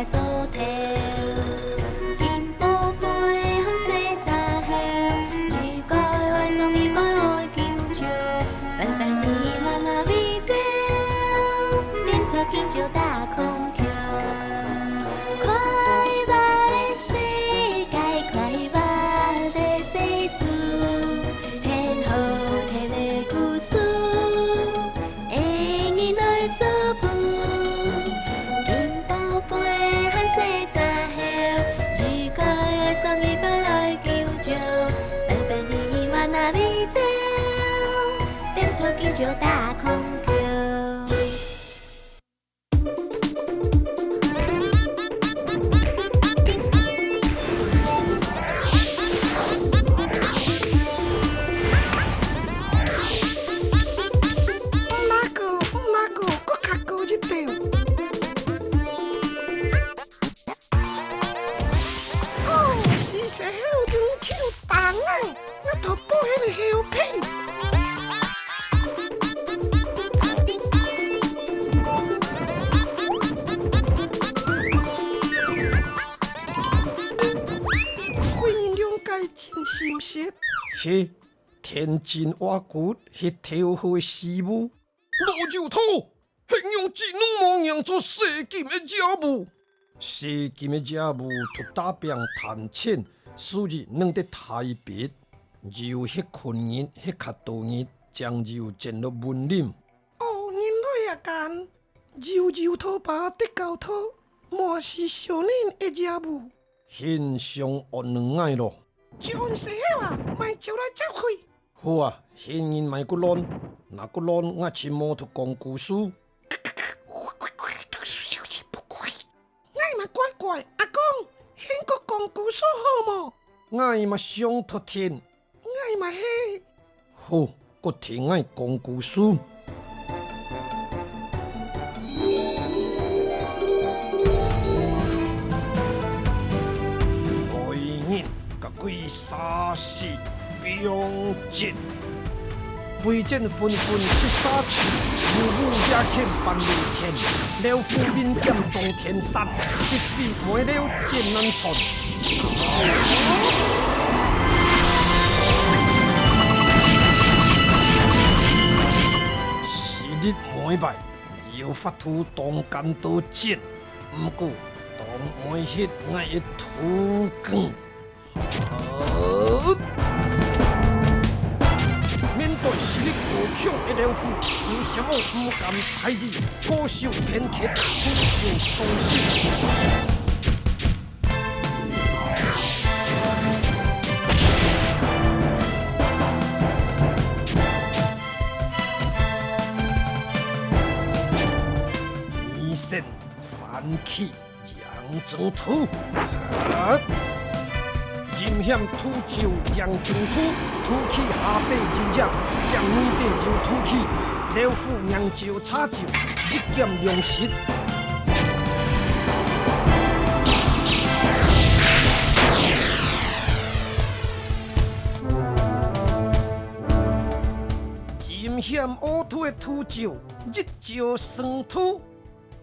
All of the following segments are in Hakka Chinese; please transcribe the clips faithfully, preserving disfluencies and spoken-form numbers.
做頭。金寶貝和細隻猴，一個愛送，一個愛救救，分分你慢那飛走，踮著金蕉打空橋。快樂的世界，快樂的世界，聽好聽的故事。 的人來做伴。金寶貝和細隻猴，一個愛送，一個愛救救，分分你慢那飛走，踮著金蕉打空橋。 毋拉過，毋拉過，閣較高一點。哦，是細猴子去打𠊎，𠊎頭部彼个猴皮。貴人諒解真心切。嘿， 天真活骨，係頭好个時務。老幼兔，係仰子攏無䀴著細金个遮物？細金个遮物，讀打拚趁錢，所以攏得大筆。有歇睏日，歇較多日，正有錢來分你。哦，原來啊，干，幼幼兔爸得教兔，無係小人个遮物。 現想安兩𠊎咯。就恁細猴啊，莫走來走去。好啊，現人莫骨亂，若骨亂，𠊎尋無讀講故事。𠊎嘛乖乖，阿公，現過講故事好無？𠊎嘛想偷聽。 𠊎嘛係。好，過聽𠊎講故事。來人，甲佢殺死，放箭。 飛箭紛紛七殺去，嗚嗚野犬半露天，老虎面劍撞天山，一飛梅樓箭難穿。昔日每擺有法度擋敢到箭，毋過擋毋核𠊎个土光。 面對實力高強个老虎，吳三王毋敢大意，高手偏缺，土就傷心。二仙翻起 贏爭兔。啊！陰險兔就贏爭兔，兔齒下底有影，正尾底有兔齒，老虎䀴就差就，一劍兩失。陰險烏兔个兔就，一招算兔。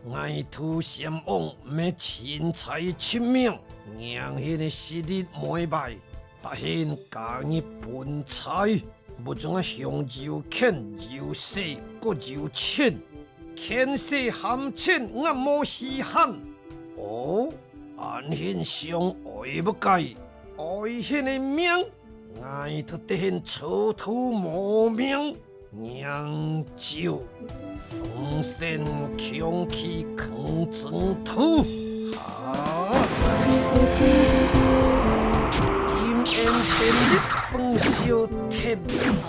𠊎兔仙王毋係清采出名，䀴現个實力無歹，達興加入本菜，目中啊，向有健有勢，閣有錢，健勢含錢，𠊎無稀罕。哦，恁興想愛物件，愛現个命，𠊎兔得興草兔無命。 䀴就風神強氣吭爭兔。啊！金煙天日風燒天啊！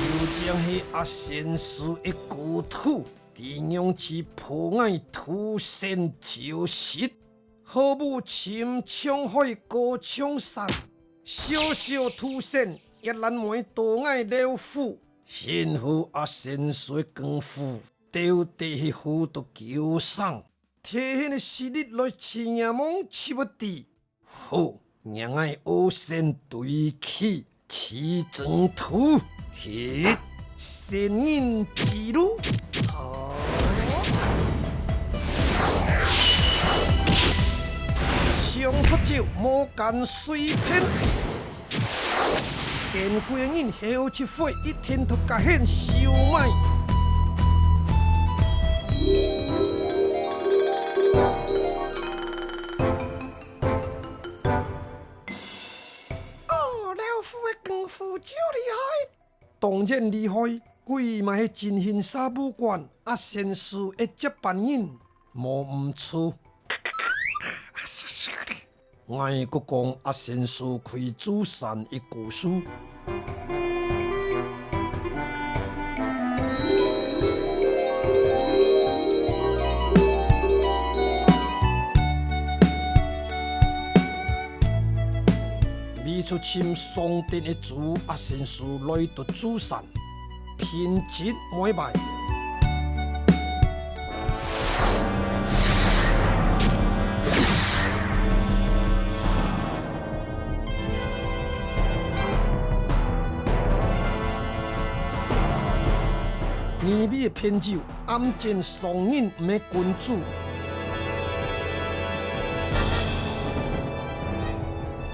有正係阿仙師个孤兔，知仰子破𠊎兔仙招式。 好舞深像海高像山，小小兔仙也難袂著𠊎老虎。幸好阿仙師个功夫，到底係好到噭聲。提現个實力來試若望試毋知。好，若𠊎烏仙對決，試爭兔，嘿！仙人指路。啊！上脱招，魔間碎片。見鬼个人，後七回一定著甲現收買。哦，老夫个功夫真厲害！ 當然厲害，佢嘛係真行沙布館阿仙師个接班人，無毋著。𠊎閣講阿仙師開珠山个故事。 為著尋上等个珠，阿仙師來到珠山，品質每擺。你比个朋友 暗箭傷人毋係君子。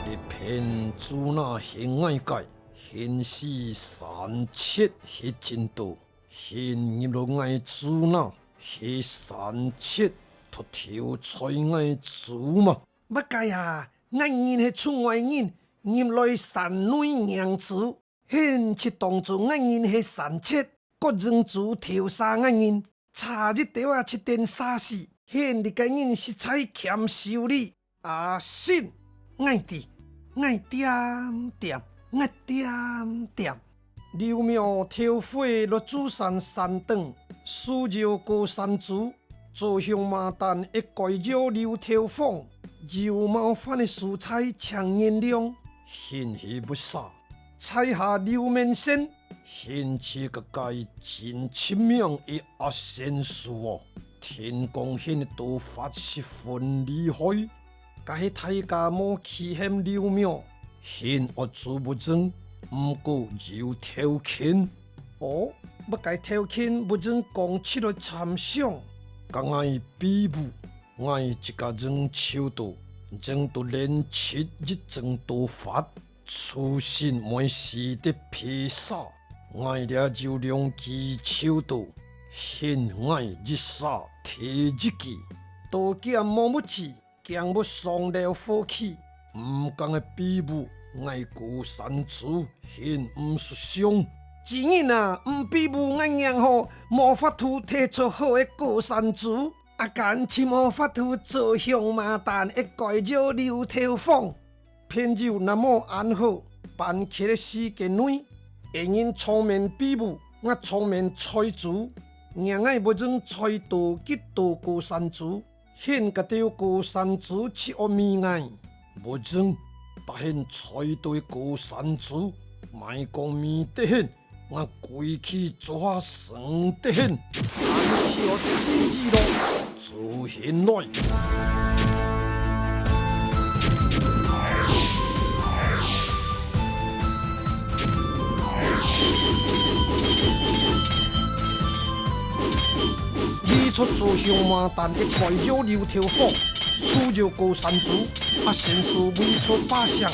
一片珠那係𠊎个，現時山賊係真多，現入來𠊎珠那，係山賊偷偷採𠊎珠嘛。麼个啊，𠊎人係出外人，入來山內䀴珠， 現就當做𠊎人係山賊，各人珠偷嗄𠊎人，差一兜仔就等嗄死，現這个人實在欠修理。阿信，𠊎知，𠊎恬恬，𠊎恬恬。劉廟頭回落珠山山頂，需要高山珠， 做香麻旦个蓋要劉頭房，有麻煩个所在請原諒，現係不煞。在下劉面仙，現就个个真出名个阿仙師哦，聽講現道法十分厲害，該係大家莫欺騙劉廟，現惡做不正，毋過有條件。哦，麼个條件不正講出來參詳。該𠊎比武 𠊎自家正抽到，正到練習一正道法，初心毋會死得披薩。𠊎這有兩支抽到，現𠊎一煞第一支，刀劍無物質，驚會傷了火氣。毋敢个比武，𠊎高山珠現毋識用。既然啊，毋比武𠊎仰好，無法度提出好个高山珠。 阿敢尋無法度做香麻旦个蓋要劉頭房。朋友若無恁好，半刻个時間內，一人上面比武，𠊎上面採珠，䀴𠊎不正採到幾多高山珠，現該兜高山珠就愛迷𠊎。不正，但係採到高山珠，莫講迷得現， 𠊎歸去做下生得現，恁就愛注意咯，注意來。一出做香麻旦个蓋要劉頭房，需要高山珠，阿仙師為著百姓，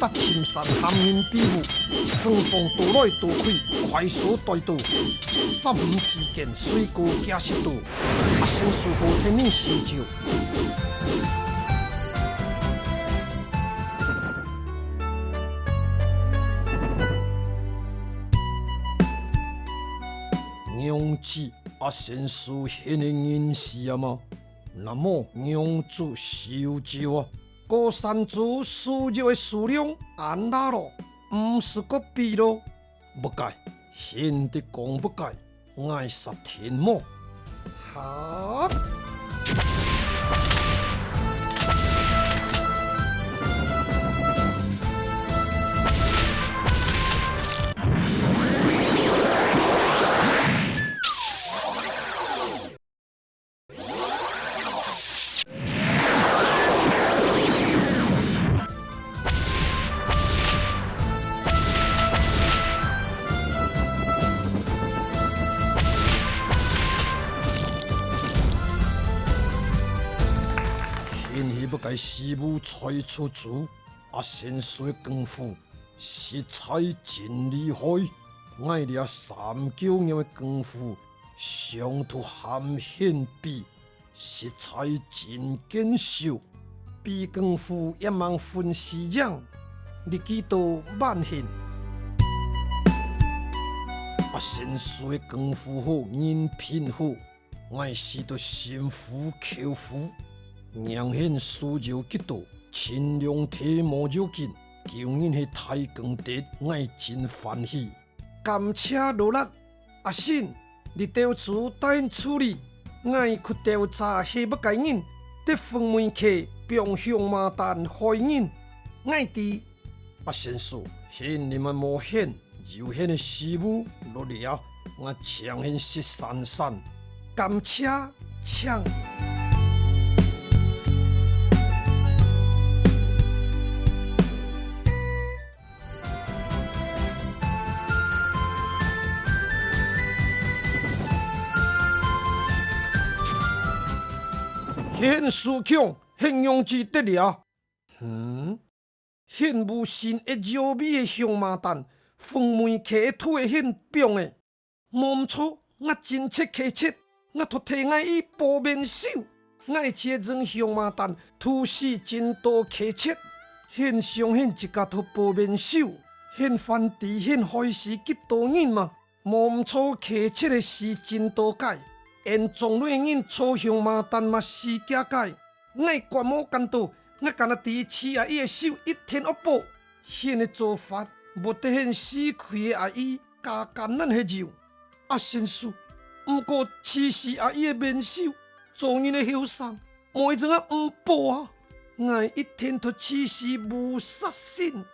踏深山喊人比武， 雙方鬥來鬥去，快速對鬥，霎時之間，水過幾十度，阿仙師好天你相救。仰子阿仙師現係人死啊嘛？那麼仰子收招啊？ 高山珠需要个數量恁罅咯，毋使過比咯。不該，現在講不該，𠊎煞聽無。哈！个師傅在出租，阿仙師个功夫實在真厲害。𠊎這三九年个功夫，相對含現比，實在真見笑。比功夫也吂分輸贏，你幾多萬幸。阿仙師个功夫好，人品好， 𠊎試到心服口服，仰形需要幾多，盡量提無要緊，求人係大功德，𠊎真歡喜。感謝勞力，阿信，你兜主帶處理，𠊎去調查係麼个人，在鳳梅溪放香麻丹害人，𠊎知。 阿仙師，現你們無閒，有閒个時務落來啊，𠊎請你食餐餐。感謝，請。現師兄，現仰子得了啊？嗯？ 現無新个滋味个香麻丹，鳳梅溪个土仔現放个。無毋著，𠊎真識溪蚻，𠊎著提𠊎个保命手。𠊎試用香麻丹，毒死真多溪蚻。現想現自家著保命手，現還知現害死幾多人嘛？ 無毋著，溪蚻个死真多个，𫣆莊內人著香麻丹嘛死幾个。𠊎管無間到，𠊎干焦知徐阿姨个手一定愛保。現个做法，毋得現死去个阿姨加艱難係有。阿仙師，毋過徐氏阿姨个面首，做人个後生， 無一種啊毋保啊！𠊎一定著徐氏無殺身。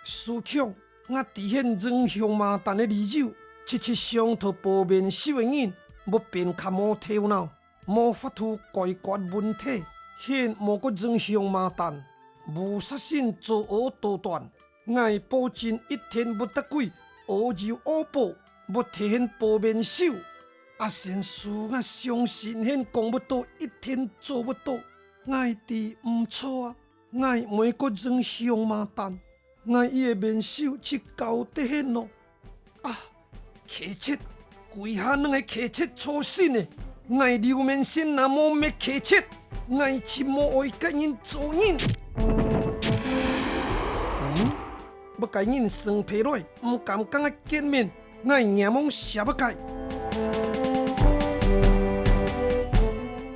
師兄，𠊎知現用香麻丹个理由，直直傷著保命手个人，會變較無頭腦，無法度解決問題。現無過用香麻丹，無殺身做惡多端， 𠊎保證一定會得鬼，惡有惡報，會提現保命手。阿仙師，𠊎相信現講會到，一定做會到。𠊎知毋著啊，𠊎毋會過用香麻丹，𠊎个面首就交得現囉。啊， 溪蚻，歸下兩个溪蚻著身呢！𠊎劉面仙若無滅溪蚻，𠊎就無愛佮人做人。嗯？麼个人生皮來，毋敢佮𠊎見面，𠊎仰望寫麼个？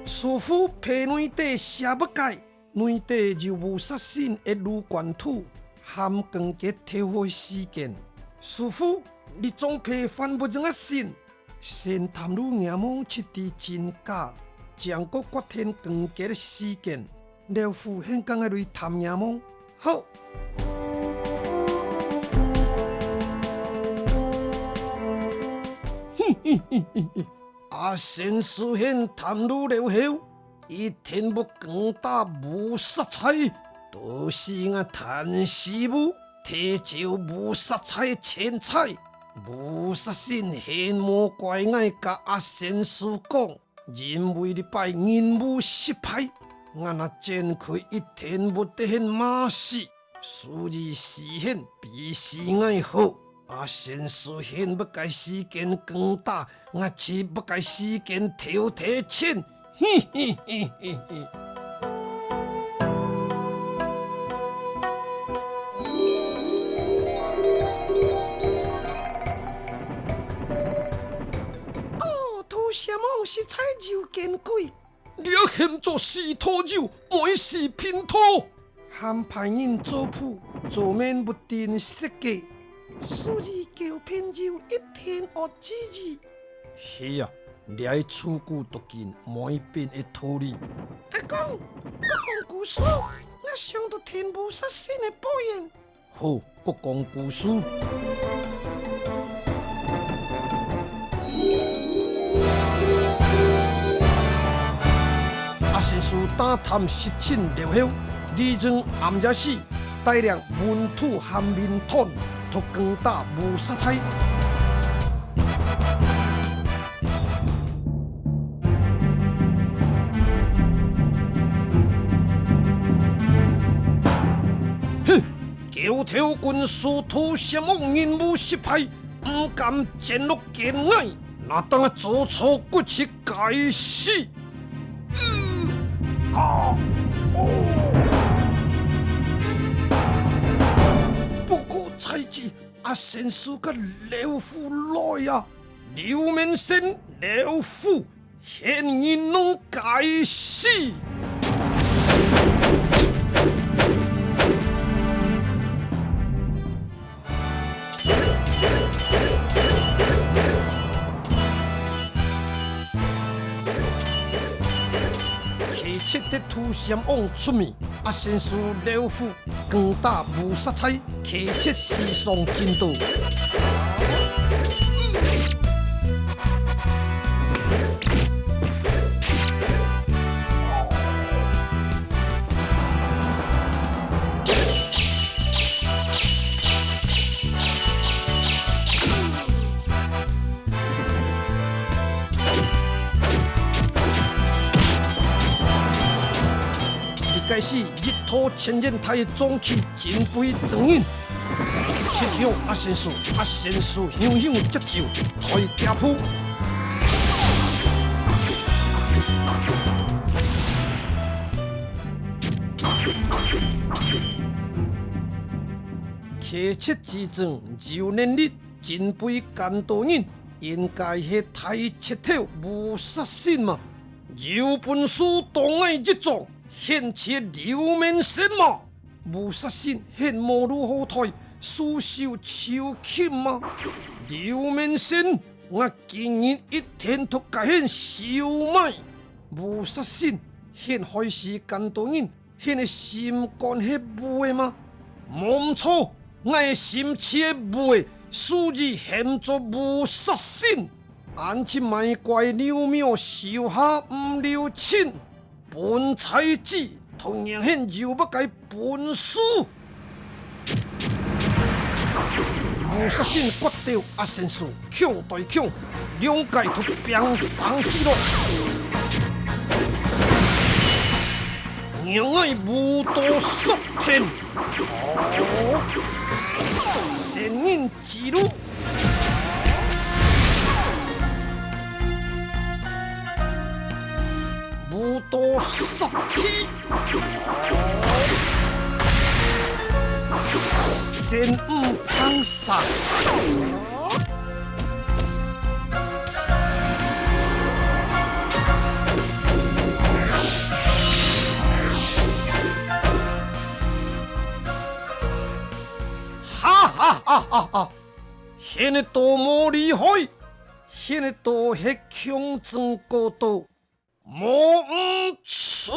師父，皮內底寫麼个？ 內底有無殺身个滷罐頭，含光潔調好个時間。師父，這張皮還無用啊身，先探入仰望就知真假，正過決定光潔个時間。老夫現佮𠊎來探仰望。好。阿仙師，現探入了後， 一定會光大無殺差，到時𠊎趁時務，提走無殺差錢財。無殺身，現無怪𠊎佮阿仙師講，因為這擺任務失敗，𠊎若轉去一定會得現罵死。 所以死現比死𠊎好。阿仙師，現麼个時間光大，𠊎就麼个時間偷提錢。嘿嘿嘿嘿嘿。哦，土蛇蟒實在有見鬼。 這喊做死兔友，毋係死貧兔。喊歹人做僕，做面會定食个。所以交朋友一定愛注意。係啊，這係自古到今無變个道理。阿公，你講故事，𠊎想著天無殺身个保險。 好，閣講故事。阿仙師打探實情了後，利用暗夜時，帶領文土含面團，渡光大無殺差。有條軍師兔仙翁任務失敗，毋甘戰鬥見𠊎，那當做錯骨折該死。啊！哦！不過在此，阿仙師个老虎來啊！劉面仙，老虎， 現你等該死！奇蹟个兔仙翁出面，阿仙師老虎 攻打無煞在，奇蹟時常進度。一開始，一套千元大个裝具 真費精神。七香阿仙師，阿仙師香香接招，開家譜。奇蹟之陣有能力，真費恁多人，應該係大賊頭無煞仙嘛。有本事同𠊎一仗，現切劉面仙嘛！ 無煞仙現無路好退，束手就擒嘛！劉面仙，𠊎今日一定同該現收買！無煞仙，現害死恁多人，現个心肝係烏个嘛？無毋著，𠊎个心就係烏个，所以喊做無煞仙！恁就賣乖，劉廟收下毋留情！ 本在此，同樣現有麼个本事？無煞仙決鬥阿仙師，強對強，兩个都拚生死咯！讓𠊎舞刀煞天！哦，仙人指路！ 舞刀煞天，仙女捧傘。哈哈哈哈哈！ 現个刀無厲害，現个刀係強壯過刀，無毋著。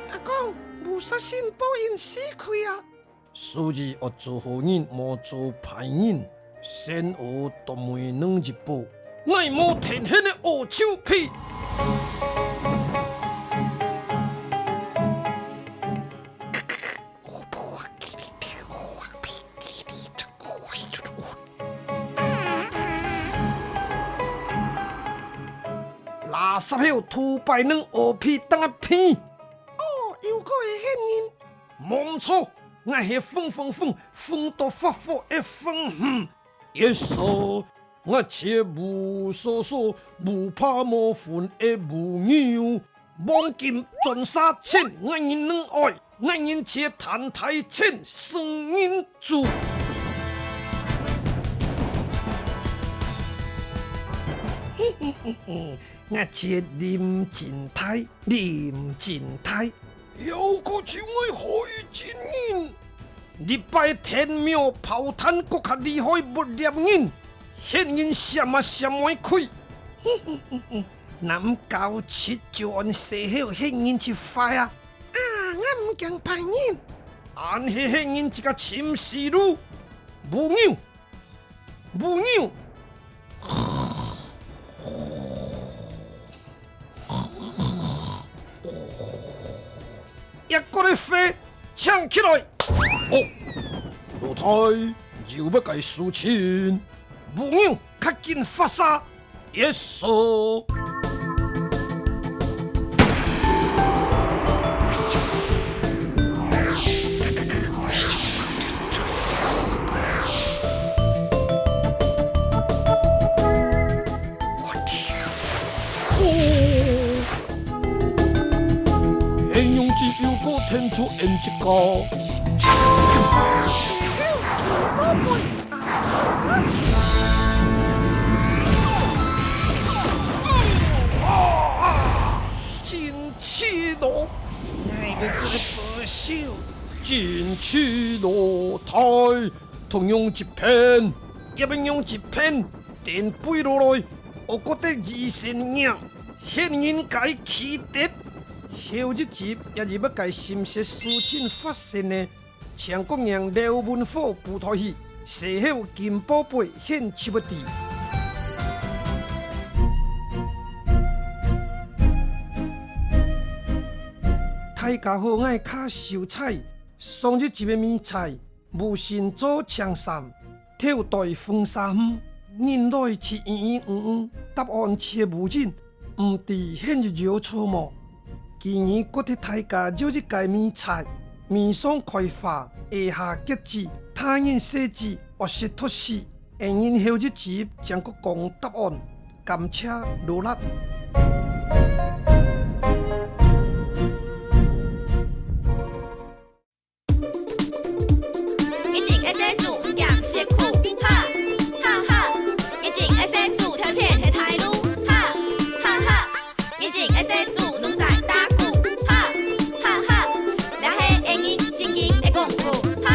阿公，無煞仙報應死去啊！所以愛做好人，莫做歹人，善惡都毋能一步。𠊎無聽現个惡臭屁！ 垃圾後，土擺卵屙屁當个屁！哦，又過會嚇人！無毋著，𠊎係風風風，風到發火个風，哼！ 耶穌，𠊎切無所所，無怕無份个母牛，黃金鑽石錢，𠊎人能愛，𠊎人切貪大錢，聖人主。嘿嘿嘿嘿，𠊎切啉真大，啉真大。 妖怪就愛害真人！這擺天廟炮彈閣較厲害，不攝人，嚇人閃啊閃會開。若毋搞七就按細口，嚇人就壞啊！啊，𠊎毋驚歹人。恁係嚇人自家尋死路。母牛，母牛。 一个个血请起来。哦，老弟，有乜个事情？母牛，较紧发射。Yes sir。哦， 现用只有个天出恩一个。真气咯！哪个个个保守？真气咯！太，同样一片，也要用一片，电飞落来，我觉得二神娘。 现人个气得。后一集也有乜个心事事情发生呢？请各人刘文虎舞台戏，事后金宝贝献出不知。大家好，我係卡秀才。上一集个谜猜，無心做青衫， 頭戴紅衫，人來就咿咿嗯嗯，答案全無人，毋知現有錯無？今日閣替大家做一个謎猜，謎上開花，下下結子，大人細子，惡食毒死，恩人後一集正閣講答案，感謝勞力。 一定會使煮，毋驚食苦，哈，哈哈。一定會使煮，頭前係大路，哈，哈哈。一定會使煮，弄散打鼓，哈，哈哈。這係恩人正經个功夫，哈。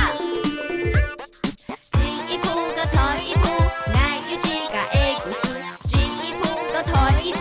進一步，閣退一步，𠊎有自家个故事。進一步，閣退一步，